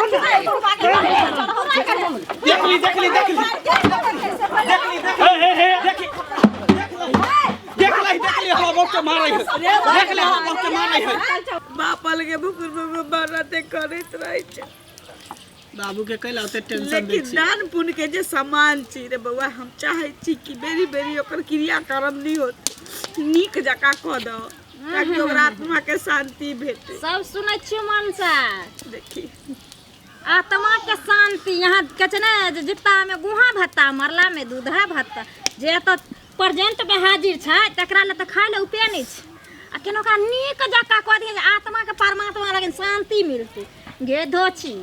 देखली देखली देखली देखली देखली देखी देख लही देख ली हमरा बहुत के मारै है देख ले हमरा बहुत के मारै है। बाप अलगे भुकुर भुकुर बरते करैत रहै छै। बाबू के कैला ओते टेंशन दै लेकिन छी? दान पुण्य के जे सामान छी रे बौआ, हम चाहै छी कि बेरी बेरी ओकर क्रियाक्रम नहि होत, नीक जकाँ कऽ दऽ ताकि ओकरा आत्मा के शांति भेटे। सब सुनै छियै मनसा? देखी आत्मा के शांति यहाँ कहै छै ने जे जित्ता में गुहा भत्ता मरला में दूधा भत्ता। जे एतऽ प्रेजेंट में हाजिर छै तकरा लए तऽ खाय लए उपाय नहि छै, आ केना ओकरा नीक जकाँ कऽ दियै जे आत्माके परमात्मा लगन शांति मिलतै। गे धोची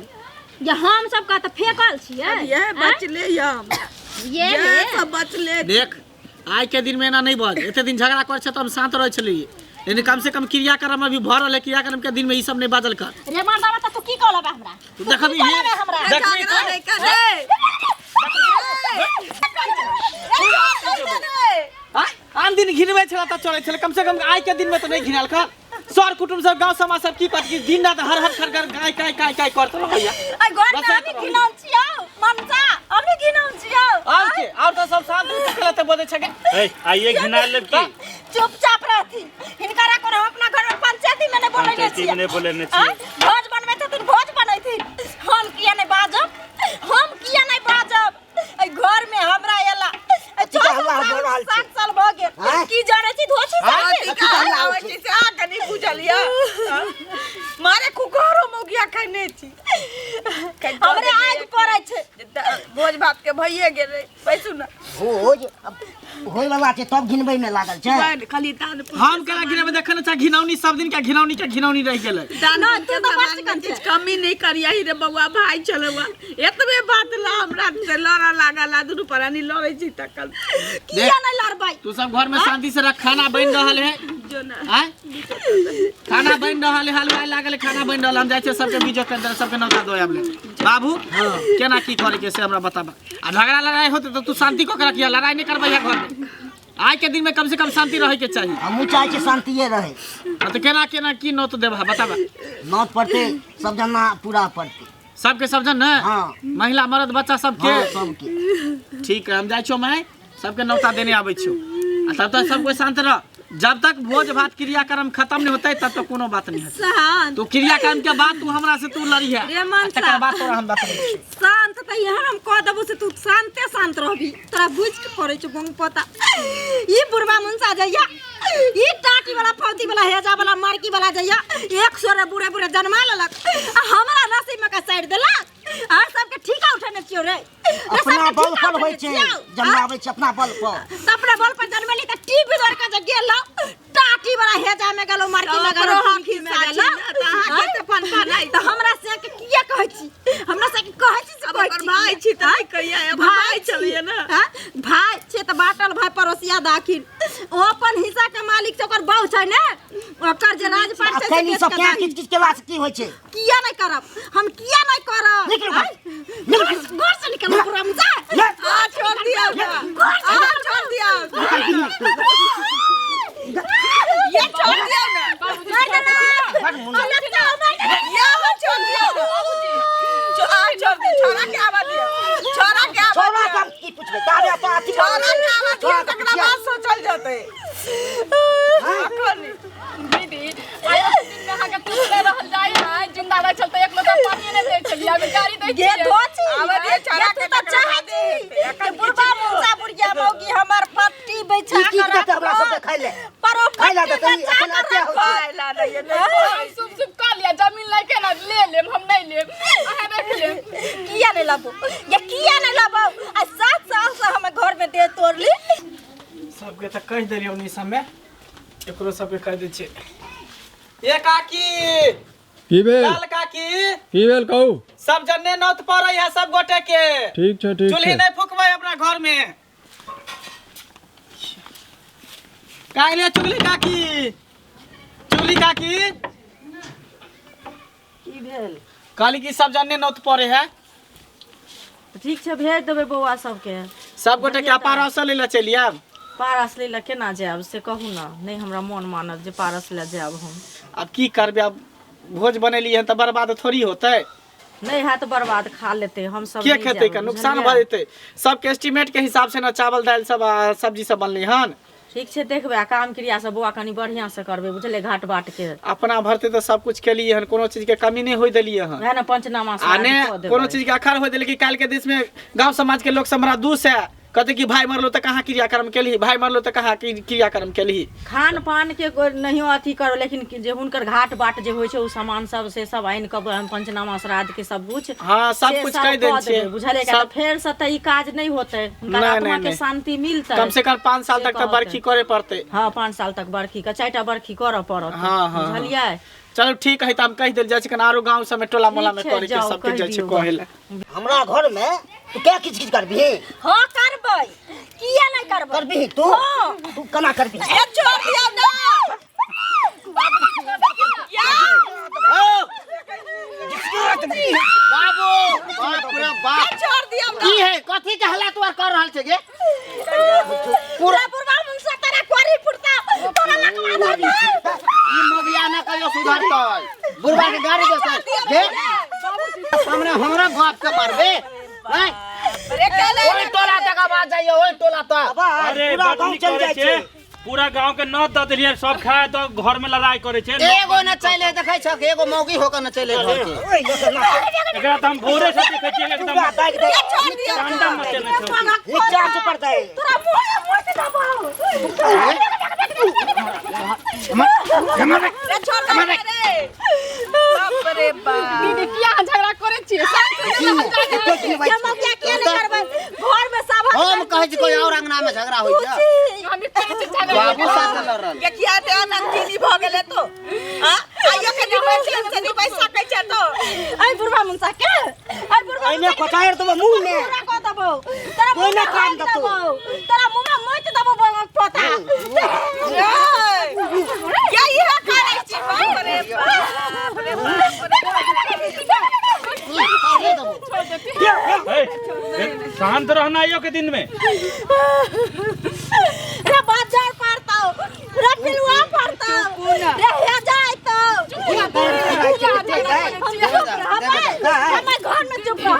जे हम सब कऽ तऽ फेकल छियै। अब यह आँय? बचले यऽ हमरा ये यह ले। सब बचले। देख, आइ के दिन में एना नहीं बज। एते दिन झगड़ा करे छै तऽ हम शांत रहै छलियै, लेकिन कम से कम क्रियाक्रम अभी भऽ रहल है, क्रियाक्रम के दिन में ई सब नहीं बाजल कर। रे मर्दावा, तऽ तू की कहलबे हमरा? तू तू देखबी की कहलबे हमरा? देखबी झगड़ा तो नहि करे। आय, आन दिन घिनबै छला तऽ चलै छलै, कम से कम आइ के दिन में तऽ नहीं घिनाल कर। सर कुटुम्ब सब गांव समाज सब की कहत कि दिन रात हर हर खर खर गाय गाय गाय गाय करत रहैया। आ घर में बस हमी घिनाउन छियौ मनसा, हमी घिनाउन छियौ। और के और तऽ सब शांत रहि तऽ बजै छै। ए, आइए घिना लेब की? चुपचाप रहथिन। हिनकरा कोनो हम अपना घर में पंचायती में नहीं बोलेने पंचायती में छियै। नहि बोलेने छियै। आँय? भोज बनबै छथिन, भोज बनैथिन। हम किया नहि बाजब? हम किया नहि बाजब? एहि घर में हमरा एला एहि की 6 हल्ला साल भऽ रहल छै? 7 साल भऽ गेल। आँय? की जानै छी धोछी अथी साहब? का हल्ला होइ छै से अहाँके नहि बुझल यऽ? मारे कुकरो मौगिया खैने छी। हमरे आगि पड़ै छै। भोज भात के भइए गेलै, बैसू ने। भोज अब होय वाला छै तब घिनबै में लागल छै। बड खाली दान पुण्य हम केना घिनेबै? देखै ने छै घिनौनी, सब दिन के घिनौनी के घिनौनी रहि गेलै। दान नहि, पुण्य तू के तऽ बड़ सामान में चिकन किछु छै। कमी नहि करियही रे बौआ, भाय छलौआ। एतबे बात ला हमरा से लड़ऽ लागल आ दुनू प्राणी लड़ै छी तखन। किया नहि लड़बै? तू सब घर में शांति से रख, खाना बनि रहल है। जो ना। आँय? खाना बनि रहल है, हलवाई लागल है, खाना बनि रहल है। हम जाइ छियै सबके बीजो के अंदर सबके नौता दो आबि ले। बाबू, केना की करे के से हमरा बताबा। आ झगड़ा लड़ाई होते तऽ तू शांति कऽ के रखिया, लड़ाई नहीं करबै घर में। आइ के दिन में कम से कम शांति रहे के चाही। हमहूँ चाहै छी शांतिए रहै। हाँ, तऽ केना केना की नौत देबह बताबा। नौत पड़तै सब जना पूरा पड़तै। सबके सब जन ने? हाँ। महिला मर्द बच्चा सबके? हाँ, सबके। ठीक है, हम जाइ छियौ माय, सबके नौता देने आबै छियौ। आ तब तक सब कोई शांत रह। जब तक भोज भात क्रियाक्रम खत्म नहीं होते तब तक कोनो बात नहीं होते। शांत तू क्रियाक्रम के बाद तू हमरा से तू लड़ी है रे मनसा। तकर बाद तोरा हम बतबै छियौ। शांत तऽ एहन हम कह देबो से तू शांते शांत रहबी। तोरा बुझ के पड़ै छौ बंग पता। ई बुढ़वा मुनसा जइया, ई टाटी वाला फौती वाला हेजा वाला मारकी वाला जइया 100 रे बूढ़े बूढ़े जन्मा लेलक आ हमरा नसीब में के साइड देलक। आर सबके ठीका उठेने छियौ रे। रे अपना सबके बल ठीका पर होइ उठेने छै, छियौ। जन्माबै छै अपना बल पर। तऽ अपना बल पर जनमेली तऽ टीवी दौड़ के जे गेलौ, टाटी वाला हेजा में गेलौ, मारकी में गेलौ, ओकरो हक फुलकी में हिस्सा गेलौ। छै ने, तऽ अहाँके तऽ फनफनाइ। तऽ हमरा से के किया कहै छी? हमरा से के कहै छी से आब कहै ओकर छी भाय किया? छी तऽ नहि कहिया, ओकर भाय छलैया ने। हाँ? भाय छै तऽ बाटल भाय पड़ोसिया दाखिल। ओ अपन हिस्सा के मालिक छै, ओकर बहु छै ने, ओकर जे राजपाट छै से अखन ई बेच सब के क्या दाखिल। किच किच केला से की होइ छै? किया नहीं करब हम, किया नहीं करब? निकलू घर। आँय? घर से निकलू पूरा मुझे। ले। आ छोड़ दिया, आ छोड़ दिया, ये छोड़ दिया ना। मार देना। बड़ मोन अलग से मार देना। ये हो छोड़ दिया, आ छोड़ दिया। छोड़ा के आवा दिया, छोड़ा के आवा छोड़ा दिया। के हम की पुछबै? ताबे अपन अथी छोड़ा के आवा दिया, छोड़ा के तकरा पुछिया। बाद सोचल जेतै। अखन दीदी, आइ एक दिन में अहाँके पूछले रहल जाइ है, जिंदा रहै छल तऽ एक लोटा पानी नहि दै छलियै, अभी गाड़ी दै गे छियै। धोची आबै दिअ, छोड़ा ये के तू तऽ तकरा चाहै बाद छी हेतै। कि बुढ़बा मुसा बुढ़िया मौगी हमर पट्टी बैठा ई की के देतै हमरा राखब। सबके खाइ ले? पर ओ खाइ ले पट्टी देतै, बचा एखन के एते होइ छै। राखब। खाइ ला नहि ये, नहि हम सुप सुप कऽ लिअ, जमीन लैके ने ले लेब, हम नहि लेब, अहाँ रख लेब। किया नहीं लेबो ये, किया नहीं लेबो? आ 7 साल से हम घर में दे तोड़ली। सबके तऽ कहि देलियौ नि समय, एकरो सबके कहि दै छियै। ए काकी! की भेल? लाल काकी! की भेल कहू? सब जन्ने नौत पड़ै है सब गोटे के। ठीक छै, ठीक चूल्ही छै। नहीं फुकबै अपना घर में। काहे चुगली काकी, चुगली काकी? की भेल? कहली कि सब जन्ने नौत पड़े है। ठीक छै, भेज देबै बौआ सबके। सब गोटे के पारस ले ले चलि आयब। पारस लै लए केना जायब से कहू ने? नहि हमरा मोन मानत जे पारस लए जायब हम। आब की करबै, आब भोज बनेलियै हन तऽ बर्बाद थोड़ी होतै। नहि हैत बर्बाद खा लेतै हम सब के नहि खेतै जायब, का नुकसान बुझलियै? भऽ जेतै। सबके एस्टीमेट के हिसाब से ना चावल दालि सब आ सब्जी सब बनलै हन। ठीक छै देखबै, आ काम क्रिया सब बौआ कनि बढ़िआँ से करबै, बुझलियै? घाट बाट के अपना भरते तऽ सब कुछ केलियै हन, कोनो चीज के कमी नहि होय देलियै हन। वएह ने पंचनामा आ श्राद्ध ने कऽ देबै। कोनो चीज के अखर होय देलै कि काल्हि के देश में गांव समाज के लोग सब हमरा दूस है, कहते कि भाई मरलो तऽ कहाँ क्रियाक्रम केलही, भाई मरलो तऽ कहाँ क्रियाक्रम केलही। खान पान के नहियो अथी करो, लेकिन जे हुनकर घाट बाट जे होइ छै ओ सामान सब से सब आनि कऽ पंचनामा श्राद्ध के सब कुछ, हाँ, सब से कुछ सब कहि देने कऽ छियै। देबै, बुझलियै? सब- तऽ फेर से तऽ ई काज नहि होतै, हुनकर नहि, आत्मा नहि, के नहि। शांति मिलतै। कम से कम 5 साल से तक तऽ कहतै। बरखी करे पड़तै। हाँ, 5 साल तक बरखी के 4टा बरखी करऽ पड़त। हाँ, हाँ, बुझलियै? चलू ठीक है, तऽ हम कहि देल जाइ छै, कनि आरो गाँव सबमे टोला मोला में ठीक छै, करे के जाउ, सबके कहि जाइ छै दियौ। कहै लए। हमरा घर में तू क्या किच किच करबिही? हाँ करबै, किया नहि करबै? करबिही तू? हाँ। तू केना करबिही? ए छोड़ दियौ ना। बाबू, बाप रे बाप, छोड़ दियौ ना। की है, कथी के हल्ला तू आर कर रहल छै गे? पूरा बुढ़वा मुंसा तोरा कोरी फुटता, तोरा लकवा धरतै। ई मगिया ना कहियो सुधरतै, बुढ़वा के गाड़ी देतै गे, सामने हमरा बाप के मारबे हैं? अरे केले ओइ टोला तक आवाज जाइए, ओइ टोला तक। अरे पूरा बड गाँव नीक चलि करै जाइ छै। छै। पूरा गांव के नौत दऽ देलियै, सब खाए तऽ घर में लड़ाई करै छै। एगो न चले देखै छक, एगो मौगी होकर न चले घर के। ओइ लोक ना एकरा तऽ हम भोरे से देखै छियै एकदम पूरा दागि दे। तांडव मचेने छै। नीचा से ऊपर दे। तोरा मुँह में मुँह देबौ। रे छोड़ दे रे। बाप रे बाप। दीदी किया अहाँ झगड़ा करै छियै? शांत से रहल जाय। ये मौका किया नहि करबै? घर में सब हम कहै छी कोई और अंगना में झगड़ा होइ छै, हम करै छियै झगड़ा। बाबू साथ लड़ रहल। के किया ते अनंतिनी भ गेलै तो? हां, आइयो के निबै छै, से निबै सकै छै तो। ऐ बुढ़वा मुंसा के, ऐ बुढ़वा एहिमे कोचारि देबो मुँह में। पूरा कऽ देबौ तोरा, कोइ मुँह नहि में काम हाथ देतौ। देबौ, तोरा मुँह में मोति देबौ बंगक पोता। क्या इहे करै छी? बाप रे बाप रे बाप रे। हे, शांत रहना आइयो के दिन में। रे बाजार पड़तौ, रे पिलुआ पड़तौ, रे हे जाइतौ। हम घर में चुप रह,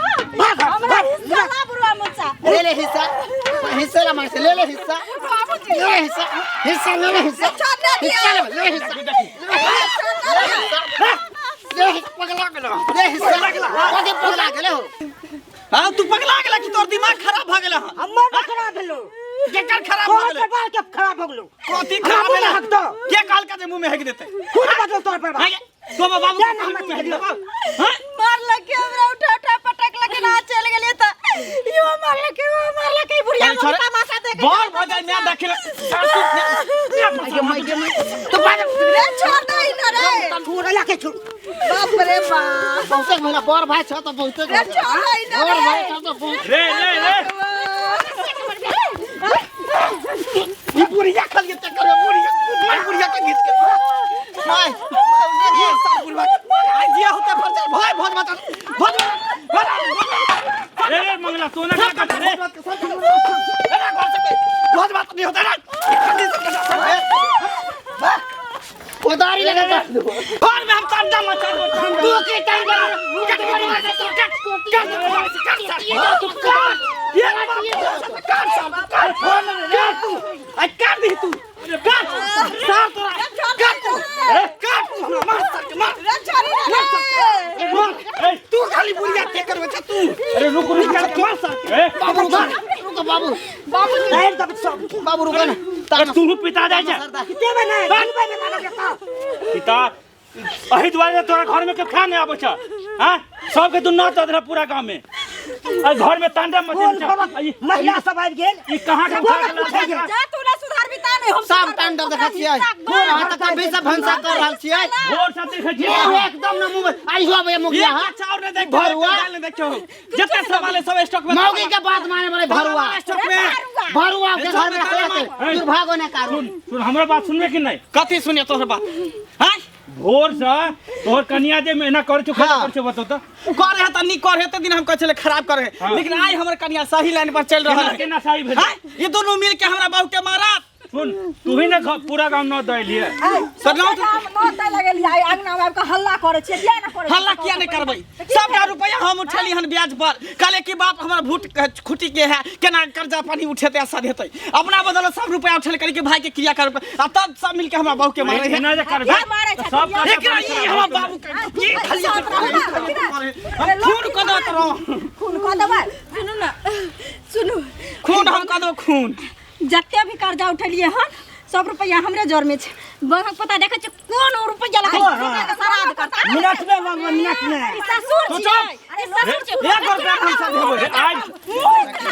हमरा हिस्सा ला बुढ़वा मुंसा। ले ले हिस्सा, हिस्सा ला मार से ले ले हिस्सा, ले ले हिस्सा, हिस्सा ले ले हिस्सा, हिस्सा ले ले हिस्सा, ले हिस्सा, पगला गेलो, ले हिस्सा, कथी पगला गेले हो? हाँ तू पगला गेला कि तोर दिमाग खराब भऽ गेल हन? हमर ना खराब भेलो। केकर खराब भऽ तोहर गेलै? परिवार के खराब हो गेलो। कथी हमरा खराब मुँह में भेलै? हक दो। के कहलका जे मुँह में हेक देतै? खुद बदल तोहर परिवार। हाँ गे, तो बाबू जा के ना मुँह में हेक हमरा देबौ? हाँ? मारलक हमरा, उठा उठा पटक लके ना चल गेलियै तऽ इहो मारलक, इहो मारलक, ई बुढ़िया अरे छोड़े, मुँह तमाशा देख बड़ भऽ जाइ माय देखिले। तो बाज रे छोड़ दे ना रे। छोड़ अइला के छोड़। बाप रे बाप। बहुते भेला, बड़ भाई छ त बहुते रे छोड़ दे ना बड़ रे। भाई छ त बहुत। रे रे रे, ई बुढ़िया खाली एते करे, बुढ़िया मार बुढ़िया के घीच के माय ये सब बुढ़वा के। आइ जिया होते फर जाय भाई भोज मत भोज मत रे रे मंगला तू ना का कर रे। भोज मत नहीं होता ना। कोदारी लगा काट दो। घर में हम तांडा मचा तू के टाइम बना कट कट कट कट कट तू काट, ये काट साहब, काट काट तू, आई काट दी तू, काट सार तोरा, काट तू, काट तू हमरा मार सर के मार, रे छोड़ी ना रे। मार तू खाली बुढ़िया के करवे छ तू। अरे रुक रुक मार मार सर के। ए, बाबू रुको, रुको बाबू, दारि देबै सब। बाबू रुको ना। अरे तू पिता जाइ छै। देबै नहि, घिनबै नहि मानब के। पिता एहि दुआरे तोरा घर में के खाना नहि आबै छ? हाँ, सबके तू नौत दऽ देलह पूरा गांव में, आ घर में तांडव कोन मचेने छ। घरक महिला सब आबि गेल? ई कहाँ के उठा के लाबै छै? जा तू ना सुधारबी ता नहि हम सब तांडव देखै छियै, अहाँ तऽ कभी से भनसा कर रहल छियै। भोर से देखै छियै। मुँह एकदम न मुँह में आइयो आबै मुखिया। एक हाँ चाउर नहीं देख, भरुआ। दाल नहीं देखो, जते सामान है सब स्टॉक में। मौगी के बात माने वाले भरुआ, स्टॉक में भरुआ के घर में रखले दुर्भाग्य ने कारण। सुन सुन, हमरा बात सुनबे कि नहि? कथी सुनिए तोहर बात? हैं भोर से तोहर कनिया जे एना करै छौ, हाँ। करै छौ, बताउ तऽ। करे है त नी करे है त दिन हम कहै छलै खराब करे है, हाँ। लेकिन आइ हमर कनिया सही लाइन पर चल रहल केना है। केना सही भेलै? हैं? ये दोनों मिल के हमरा बहू के मारत। सुन तू ही ना पूरा गांव न दैलिए। सर हम न दै लगलियै अंगना में आबि कऽ हल्ला करै छियै, किया ने करै छियै? हल्ला किया नहीं करबै? सबटा रुपया हम उठेली हन ब्याज पर। कहले कि बाप हमर भूट खुटी के है, केना कर्जा पानी उठेतै आ सधेतै। अपना बदल सब रुपया उठेल करी कि भाई के क्रिया कर, आ तब सब मिलके हमरा बहू के मारे है। एना जे करबै किया मारै तऽ छथिन? सब कर्जा एकरा ई हमरा बाबू के ई खाली हम खून कऽ देब तोरा। खून कऽ देबै। सुनू ना, सुनू। खून हम कऽ देब खून। जते भी कर्जा उठेलियै हन सब रुपया हमरे जर में छै। बहक पता देखै छियै कोन रुपया लगा श्राद्ध करता। मिनट में मांगो, मिनट में। ई ससुर छियै, ई ससुर छियै। एक रुपया हम सब देबै। रे, आज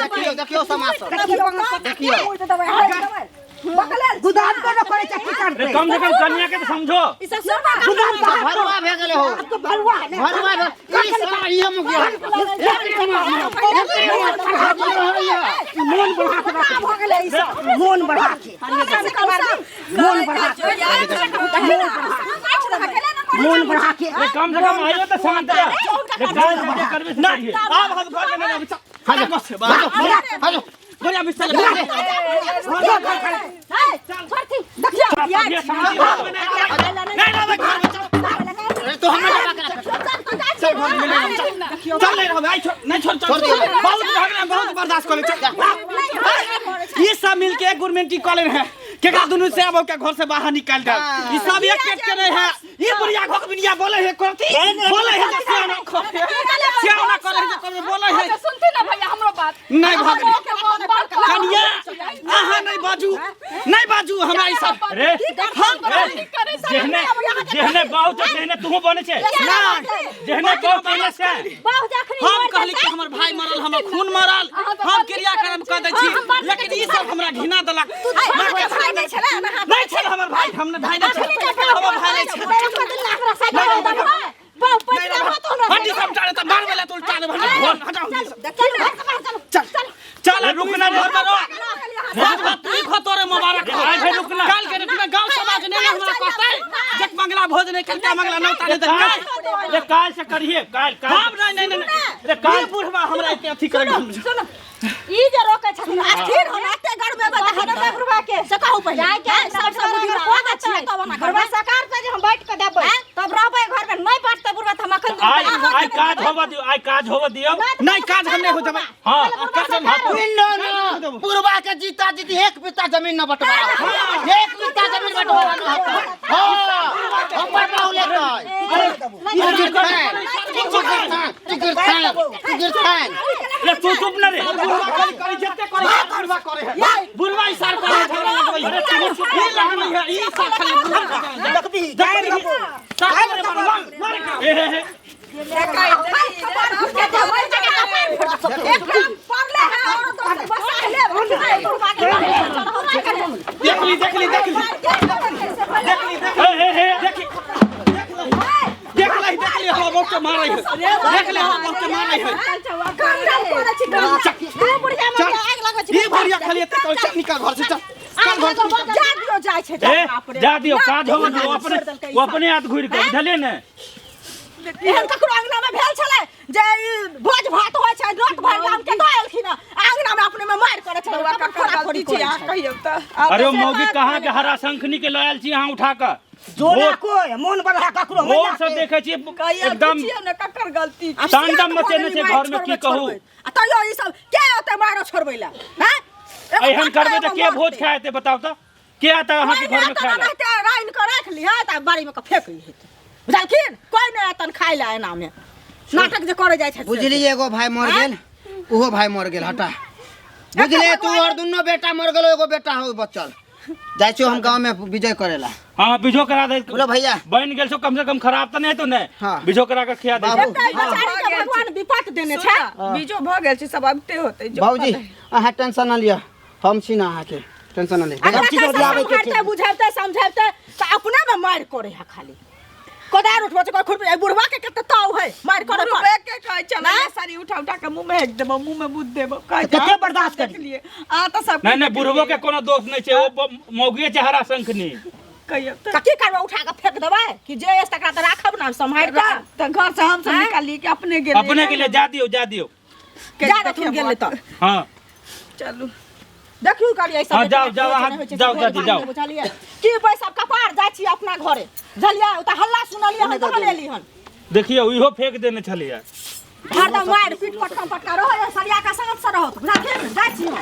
देखियो देखियो समाज सब देखियौ, देखियौ। मुँह देबै, हाथ देबै। बकलेल गुदाम को न करे छै, की रे करतै? कम से कम कन्या के तो समझो। ई ससुर बा गुदाम कहाँ भरुआ भए गेलै हो। तो भरुआ है ने। भरुआ भए ई साला ई हम गया। मोन बढ़ा के रख। भऽ गेलै ई सब। मोन बढ़ा के, मोन बढ़ा के, मोन बढ़ा के। रे कम से कम आइयो तो शांत रह। रे काज जे करबे से करिहे। आब हम घर में नहीं आबै। चल बस हाजो बढ़िया बिस्तर देखियौ, ये शांति रह। नहीं रहबै घर में, चल। अरे तो हमरा चल घर में नहीं रहबै, चल चल नहीं रहबै, आई छोड़ नहीं छोड़, चल बहुत भऽ गेलै, बहुत बर्दाश्त कऽ ले, चल। ई सब मिलके एक गुरमेंटी कऽ लेने है केकरा दुनू से अब के घर से बाहर निकाल दे। ई सब एक एक के नहीं है। ई बुढ़िया घोक बिनिया बोले है करती बोले है जे सियाना करे, सियाना करे है जे करे बोले है। अच्छा सुनती ना भैया हमरो बात। नहीं भऽ गेलै। के मोन बात कनिया अहाँ नहीं बाजू, नहीं बाजू हमरा ई सब। रे हम रे जेहने जेहने बाहु छै तेहने तूहू बनै छै। नहीं जेहने बाहु तेहने से। बाहु जखनी हम मर कहली कि जेतै, हमर भाई मरल, हमर खून मरल, हम क्रियाक्रम कऽ दै छी, लेकिन ई सब हमरा घृणा देलक। भाई नहि छलै, अहाँ नहीं छल हमर भाई, हम भाई नहीं छल, हमर भाई नहीं छल। बाहु पैसा देबो तो हमरा। हड्डी सब टाड़े तऽ मारबै ला तो उल्टा देबै। हटाओ चल घर से बाहर, चल चल चल रे, रुक रुक ना ना, घर में रह। बात बात तू खो तोरे मुबारक हो। आइ भाई रुक ना। काल के डेट में गांव समाज ने हमरा कहतै जक मंगला भोज नहीं कलका मंगला नहीं ताले तऽ काल रे काल से करिहे, काल काल। हम नहीं नहीं नहीं रे काल ई बुढ़वा हमरा एते अथी करे सुन ई जे रोकै छथिन स्थिर हो, एते गर्म एबै तऽ हटबै बुढ़वा के। से कहू पहिले। जाय के आँय, सब सब बुद्धि कऽ दै छियै तब ओना बुढ़वा करबै। सकार से जे हम बैठ के देबै तब रहबै घर में, नहीं बैठतै बुढ़वा तऽ हम अखन आइ आइ काज होबऽ दियौ, आइ काज होबऽ दियौ। नहीं काज हम नहीं हो देबै। हाँ काज हम पिंडो न बुढ़वा के जीता जीती एक बीता जमीन न बटवा, एक बीता जमीन बटवा न होतै। हां हमर बाहु लेतै। तू गिरथान, तू गिरथान, तू गिरथान, तू गिरथान। रे तू चुप ना रे। बुढ़वा खाली करे जते करे बुढ़वा करे है, बुढ़वा इशारा करे है, झगड़ा लगबै है, ई लगबै है, ई सब खाली बुढ़वा देखबी गायर देबो। साफ करे मार मार हे हे हे देखली देखली देखली देखली हे हे हे देखली देखली देखली हमरा बहुत के मारै है, देखली हमरा बहुत के मारै है। चल ई बुढ़िया खाली एते करे, चल निकल घर से, चल चल घर से निकल। जा दियौ, जाइ छै। ए जा दियौ काज होबऽ दियौ, अपने ओ अपने हाथ घुरि के बुझलियै ने। एहन ककरो अंगना में भेल छलै जे ई भोज भात होइ छै, नोत भरि गाम के दऽ एलखिन हँ, अंगना में अपने में मारि करै छलै, बौआ ककर ककर फोड़ा फोड़ी गलती छै करै अहाँ छलै। कहियौ तऽ। अरे ओ मौगी कहाँ के हरा शंखनी के लायल छी अहाँ उठा कऽ। जोड़ा कोई मोन बढ़ा ककरो भोर से देखै छियै कहियौ एकदम पुछियौ ने ककर गलती छै। तांडव मचेने छै घर में, की कहू। आ तैयो ई सब के ओते मारो छोड़बै लए हैं? एगो एहन करबै तऽ के एगो भोज खाय एतै बताउ तऽ? के एतै अहाँके घर में खाय लए? रानि कऽ राखि लिहऽ तऽ बाड़ी में कऽ फेंक लिहऽ, बुझलखिन? कोइ नहि एतन खाय लए, एना में नाटक जे करे जाइ छै। बुझलियै एगो भाई मर गेल, ओहो भाई मर गेल, हटा बुझलियै तू और दुनू बेटा मर गेलो, एगो बेटा हो बचल। जाइ छियौ हम गाँव में विजय करेला। हाँ बिजो करा दे। बोलो भैया। बन गेल छौ कम से कम खराब तऽ नहि हेतौ ने। हाँ। बिजो करा के खिया दे। बाबू। बेचारी के भगवान विपत देने छै। बीजो भऽ गेल छै, सब अबिते होतै। जो बाबूजी अहाँ टेंशन न लिअ, हम छी ना अहाँके, टेंशन न लिअ। अगला चीज बदलाबै के छै। बुझाबते समझाबते तऽ अपना में मारि करे है, खाली कोदार उठबो छै, कोइ खुरपी, एहि बुढ़वा के कते ताव है मारि करे पर। बुढ़बे के कहै छलै साड़ी उठा उठा के मुँह में हेक देबो, मुँह में मुँह देबो, कहै छै, कते बर्दाश्त करी? देखलियै अहाँ तऽ सब नहीं नहीं बुढ़बो के कोनो दोष नहीं छै, ओ मौगिए छै हरा शंखनी। कहियौ तऽ। तऽ की करबै, उठा के फेंक देबै कि जे अछि तकरा तऽ राखब ने सम्हारि कऽ। तऽ घर से हम सब निकालियै कि अपने गेलियै? अपने के लिए जा दियौ, जा दियौ। जा देथुन गेलै तऽ। हाँ चलू। देखियौ करी ऐसा हाँ, जाओ, जाओ, अहाँ जाओ, चाची, जाओ। बुझलियै की पैसा कपार जाइ छी अपना घरे बुझलियै ओतऽ हल्ला सुनलियै हन तहन एली हन। देखियौ इहो फेंक देने छलियै। हरदम मारि पीट पटका पटका रहै सरिया के साँझ से रहत, बुझलखिन? जाइ छी हम।